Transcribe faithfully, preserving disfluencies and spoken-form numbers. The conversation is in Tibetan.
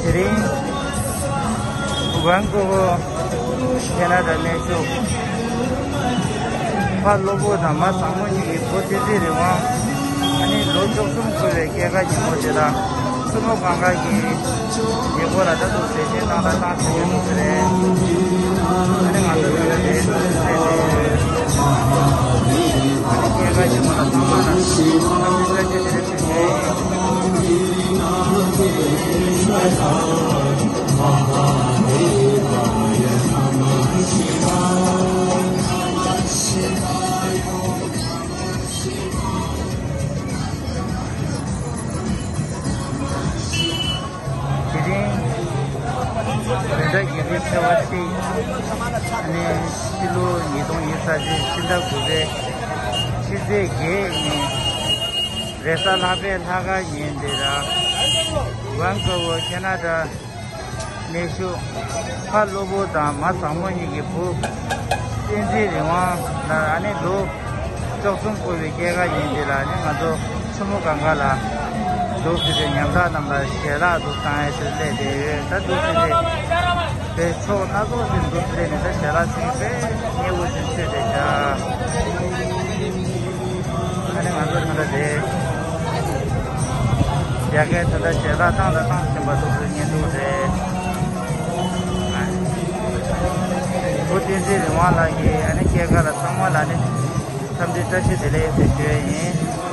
དེ་རིང་ཝན་ཀོ་ཝར་ཁེ་ན་ཌ་གནས་བཞུགས་ཕ་བློ་བུ་དང་མ་བཟང་མོ་གཉིས་ཀྱི་བུ་བསྟན་འཛིན་རིག་དབང་། ཨ་ནི་ལོ་བཅུ་གསུམ་འཁོར་བའི་སྐྱེས་སྐར་ཉིན་མོ་དེ་དག་ཐུན་མོང་གང་ག་གི་ཉེ་འཁོར་ལ་ད་དུང་མཛད་འཕྲིན་བཏང་དང་བཏང་བཞིན་ཡོད་པ་རེད། ཨ་ནི་ང་ཚོ་ད་ལྟ་དེ་སླེབས་ཏེ་ཡོད། ཨ་ནི་སྐྱེས་སྐར་ཉིན་མོ་ལ་ཚང་མ་ལ་བཀྲ་ཤིས་བདེ་ལེགས་ཞུ་རྒྱུ་ཡིན། དེ་རིང་བོད་ཟླ་བརྒྱད་པའི་ཚེས་པ་གཅིག་ཨ་ནི་ཕྱི་ལོ་ཉིས་སྟོང་ཉི་ཤུ་རྩ་བཞི་ཕྱི་ཟླ་དགུ་པའི་ཕྱི་ཚེས་བརྒྱད་ཉིན་རེས་གཟའ་ལྷག་པའི་ལྷག་དཀར་ཉིན་དེ་ལ་ཝན་ཀོ་ཝར་ཁེ་ན་ཌ་གནས་བཞུགས་ཕ་བློ་བུ་དང་མ་བཟང་མོ་གཉིས་ཀྱི་བུ་བསྟན་འཛིན་རིག་དབང་ལ་ཨ་ནི་ལོ་བཅུ་གསུམ་འཁོར་བའི་སྐྱེས་སྐར་ཡིན་དེ་ལ་ཨ་ནི་ང་ཚོ་ཆུ་མོ་གང་ག་ལ་འདུག་ཟེར་ཏེ་ཉམ་ཐག་རྣམས་ལ་ཞལ་ལག་འདུག་བཏང་ཡས་ཟེར་སླེབས་བསྡད་ཡོད། ད་འདུག་ཟེར་ཏེ་དེ་ཕྱོགས་སྣ་ཚོགས་ཟིན་འདུག་ཟེར་ནས་ད་ཞལ་ལག་ཚིག་དཔེ་མཉེས་པོ་ཟིན་ཚོད་བསྡད་ཤག་ཨ་ནི་ང་ཚོ་ད་ལྟ་དེ་རྒྱ་སྐད་ད་ལྟ་ཞལ་ལག་བཏང་དང་བཏང་བཞིན་པ་འདུག་ཟེར་ཉན་འདུག་རེད། བུ་བསྟན་འཛིན་རིག་དབང་ལགས་ཀྱིས་ཨ་ནི་སྐྱེས་སྐར་ལ་ཚང་མ་ལ་ནི་འཚམས་འདྲི་བཀྲ་ཤིས་བདེ་ལེགས་ཟེར་ཞུ་ཡས་ཡིན།